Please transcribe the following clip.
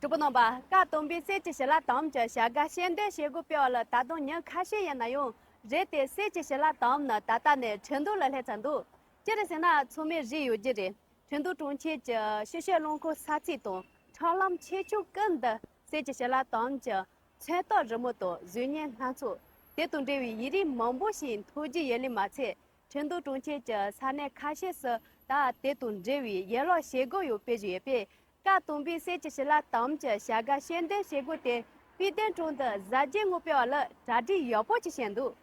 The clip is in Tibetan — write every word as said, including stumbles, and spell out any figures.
གྲོགས་པོ་རྣམ་པ། བཀའ་དམ་པའི་གསེར་གྱི་ཞལ་ལག་དམ་གྱི་བྱ་དགའ་ཤེས་ལྡན་བྱེད་སྒོ་སྤེལ་བ་ལ་ད་དུང་ཉིན་ཁ་ཤས་ཡིན་ན་ཡང་རེད་དེ། གསེར་གྱི་ཞལ་ལག་དམ་ནི་ད་ལྟ་ནས་ཁྲིན་ཏུའུ་ལ་སླེབས་ཚར་འདུག་ཅི་རེད་ཟེར་ན་ཚང་མས་རིག་ཡོད་རྒྱུ་རེད། ཁྲིན་ཏུའུ་གྲོང་ཁྱེར་གྱི་ཤུ་ཤེ་རླངས་འཁོར་ས་ཚིགས་དང་ཁྲང་ལམ་ཆེ་ཆུང་ཀུན་ཏུ་གསེར་གྱི་ཞལ་ལག་དམ་གྱི་མཚོན་རྟགས་རི་མོ་དང་གཟུགས་བརྙན་སྣ་ཚོགས། དེ་དང་འབྲེལ་བའི་ཡིག་རིགས་མང་པོ་ཞིག་མཐོང་རྒྱུ་ཡོད་ལེ་མ་ཚད། ཁྲིན་ཏུའུ་གྲོང་ཁྱེར་གྱི་ས་གནས་ཁ་ཤས་སུ་ད་དེ་དང་འབྲེལ་བའི་ཡན་ལག་བྱེད་སྒོ་ཡང་སྤེལ་བཞིན་ཡོད་པས། བཀའ་དམ་པའི་གསེར་གྱི་ཞལ་ལག་དམ་གྱི་བྱ་དགའ་ཤེས་ལྡན་བྱེད་སྒོ་དེ་པི་ཏན་གྲོང་དུ་གཟའ་རྗེས་ངོ་སྤེལ་བ་ལ་གྲ་སྒྲིག་ཡག་པོ་ཅིག་བྱས་འདུག